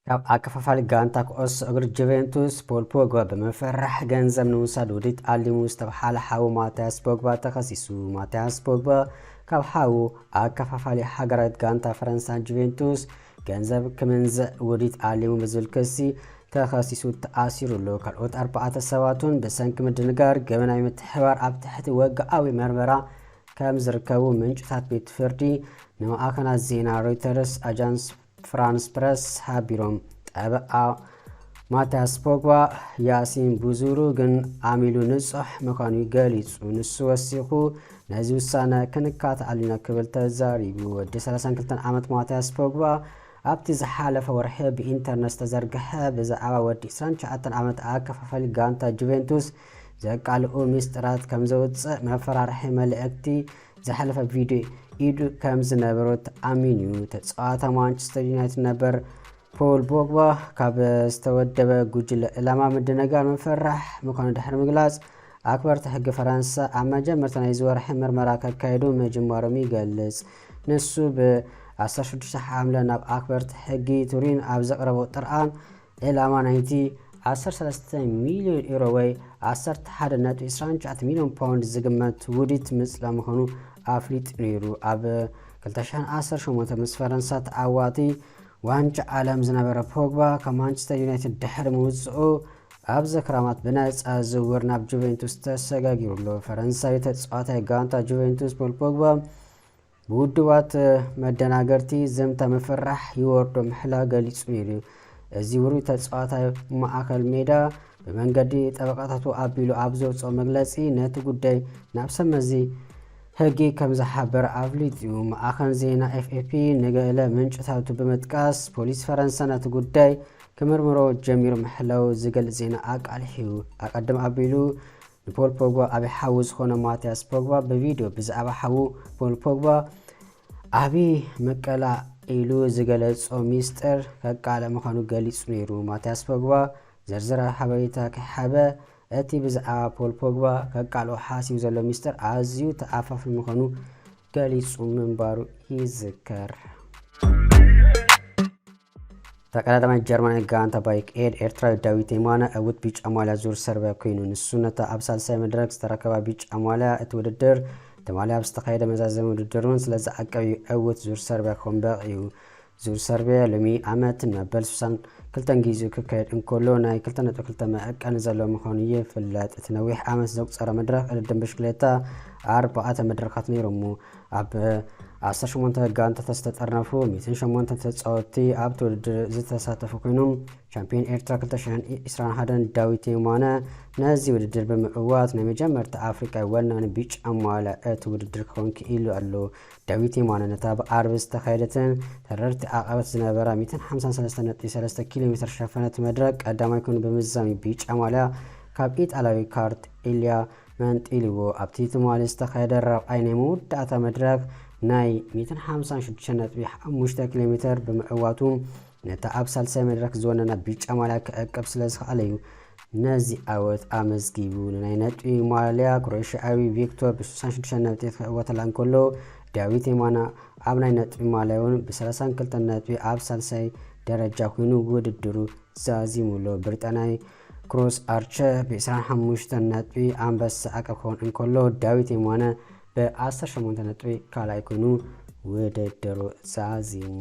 ካብ ኣከፋፋሊ ጋንታ ኩዕሶ እግሪ ጁቬንቱስ ፖል ፖግባ ብምፍራሕ ገንዘብ ንምውሳድ ውዲት ኣሊሙ ዝተብሓለ ሓዉ ማትያስ ፖግባ ተኸሲሱ። ማትያስ ፖግባ ካብ ሓዉ ኣከፋፋሊ ሃገራዊት ጋንታ ፈረንሳ ጁቬንቱስ ገንዘብ ክምንዝዕ ውዲት ኣሊሙ ብዝብል ክሲ ተኸሲሱ ተኣሲሩ ኣሎ። ካልኦት ኣርባዕተ ሰባትን ብሰንኪ ምድንጋር ገበናዊ ምትሕባር ኣብ ትሕቲ ወግዓዊ መርመራ ከም ዝርከቡ ምንጭታት ቤት ፍርዲ ንማዕኸናት ዜና ሮይተርስ ኣጃንስ ፍራንስ ፕረስ ሓቢሮም። ጠበቓ ማትያስ ፖግባ ያሲን ቡዙሩ ግን ኣሚሉ ንጹሕ ምዃኑ ገሊጹ። ንሱ ወሲኹ ነዚ ውሳነ ክንካት ኣሊና ክብል ተዛሪቡ። ወዲ ሰላሳን ክልተን ዓመት ማትያስ ፖግባ ኣብቲ ዝሓለፈ ወርሒ ብኢንተርነት ዝተዘርግሐ ብዛዕባ ወዲ ዕስራን ትሽዓተን ዓመት ኣከፋፋሊ ጋንታ ጁቬንቱስ ዘቃልኡ ሚስጥራት ከም ዘውፅእ መፈራርሒ መልእክቲ ዘሕለፈ ቪድዮ ኢዱ ከም ዝነበሮ ተኣሚኑ እዩ። ተፃዋታ ማንቸስተር ዩናይትድ ነበር ፖል ቦግባ ካብ ዝተወደበ ጉጅለ ዕላማ ምድንጋር ምፍራሕ ምዃኑ ድሕሪ ምግላፅ ኣክበርቲ ሕጊ ፈረንሳ ኣብ መጀመርታ ናይዚ ወርሒ ምርመራ ከካየዱ ምጅማሮም ይገልጽ። ንሱ ብ16 ሓምለ ናብ ኣክበርቲ ሕጊ ቱሪን ኣብ ዘቕረቦ ጥርዓን ዕላማ ናይቲ 13 ሚልዮን ዩሮ ወይ 11.29 ሚልዮን ፓውንድ ዝግመት ውዲት ምጽላ ምዃኑ ኣፍሊጡ ነይሩ። ኣብ 2018 ምስ ፈረንሳ ተዓዋቲ ዋንጫ ዓለም ዝነበረ ፖግባ ካብ ማንቸስተር ዩናይትድ ድሕሪ ምውፅኡ ኣብዚ ክራማት ብነፃ ዝውውር ናብ ጁቬንቱስ ተሰጋጊሩ ኣሎ። ፈረንሳዊ ተፃዋታይ ጋንታ ጁቬንቱስ ፖል ፖግባ ብውድባት መደናገርቲ ዘምታ ምፍራሕ ይወርዶ ምሕላ ገሊጹ ነይሩ። እዚ ውሩይ ተጻዋታይ ማእከል ሜዳ ብመንገዲ ጠበቃታቱ ኣቢሉ ኣብ ዘውፅኦ መግለጺ ነቲ ጉዳይ ናብ ሰብ መዚ ሕጊ ከም ዝሓበረ ኣፍሊጡ እዩ። ማእኸል ዜና ኤፍኤፒ ንገለ ምንጭታቱ ብምጥቃስ ፖሊስ ፈረንሳ ነቲ ጉዳይ ክምርምሮ ጀሚሩ ምሕላው ዝገልጽ ዜና ኣቃልሒዩ። ኣቐድም ኣቢሉ ንፖል ፖግባ ዓቢ ሓዉ ዝኾነ ማትያስ ፖግባ ብቪድዮ ብዛዕባ ሓዉ ፖል ፖግባ ዓቢ መቀላ ኢሉ ዝገለጾ ሚስጥር ከቃለ ምዃኑ ገሊጹ ነይሩ። ማትያስ ፖግባ ዝርዝር ሓበሬታ ከይሃበ እቲ ብዛዕባ ፖል ፖግባ ከቃልኦ ሓሲቡ ዘሎ ሚስጥር ኣዝዩ ተኣፋፊ ምዃኑ ገሊጹ ምንባሩ ይዝከር። ተቐዳዳማይ ጀርመናዊ ጋንታ ባይክ ኤድ ኤርትራዊ ዳዊት የማነ ዕዉት ቢጫ ማልያ ዙር ሰርቢያ ኮይኑ፣ ንሱ ነታ ኣብ ሳልሳይ መድረክ ዝተረከባ ቢጫ ማልያ እቲ ውድድር፣ እቲ ማልያ ኣብ ዝተኻየደ መዛዘሚ ውድድር እውን ስለ ዝዓቀብ እዩ ዕዉት ዙር ሰርቢያ ክኾን በቒዑ። ዙር ሰርቢያ ሎሚ ዓመት ንመበል ስሳን ክልተን ግዜኡ ክካየድ እንከሎ፣ ናይ ክልተ ነጥቢ ክልተ መዐቀኒ ዘለዎ ምዃኑ ይፍለጥ። እቲ ነዊሕ ዓመት ዘቁጸረ መድረኽ ቅድድም ብሽክሌታ ኣርባዕተ መድረኻት ነይሮሞ። ኣብ 18 ጋንታታት ዝተጠርነፉ 108 ተጻወትቲ ኣብቲ ውድድር ዝተሳተፉ ኮይኖም፣ ቻምፒዮን ኤርትራ 2021 ዳዊት የማነ ነዚ ውድድር ብምዕዋት ናይ መጀመርታ ኣፍሪቃዊ ወናኒ ቢጫ ማልያ እቲ ውድድር ክኸውን ክኢሉ ኣሎ። ዳዊት የማነ ነታ ብዓርቢ ዝተኻየደትን ተረርቲ ዓቐበት ዝነበራ 153.3 ኪሎ ሜትር ዝሸፈነት መድረክ ቀዳማይ ኮይኑ ብምዝዛም እዩ ቢጫ ማልያ ካብ ኢጣልያዊ ካርት ኢልያ መንጢልዎ። ኣብቲ ትማሊ ዝተኻየደ ራብዓይ ናይ መወዳእታ መድረክ ናይ 156.5 ኪሎ ሜትር ብምዕዋቱ ነታ ኣብ ሳልሳይ መድረክ ዝወነና ቢጫ ማልያ ክዕቅብ ስለ ዝኸኣለ እዩ ነዚ ዓወት ኣመዝጊቡ። ንናይ ነጥቢ ማልያ ክሮኤሽያዊ ቪክቶር ብ66 ነጥቢ ክዕወተላ እንከሎ፣ ዳዊት የማነ ኣብ ናይ ነጥቢ ማልያ እውን ብ32 ነጥቢ ኣብ ሳልሳይ ደረጃ ኮይኑ ውድድሩ ዛዚሙ ኣሎ። ብሪጣንያዊ ክሮስ ኣርቸር ብ25 ነጥቢ ኣንበሳ ዓቀብ ክኸውን እንከሎ፣ ዳዊት የማነ ብ18 ነጥቢ ካልኣይ ኮይኑ ውድድሩ ዛዚሙ።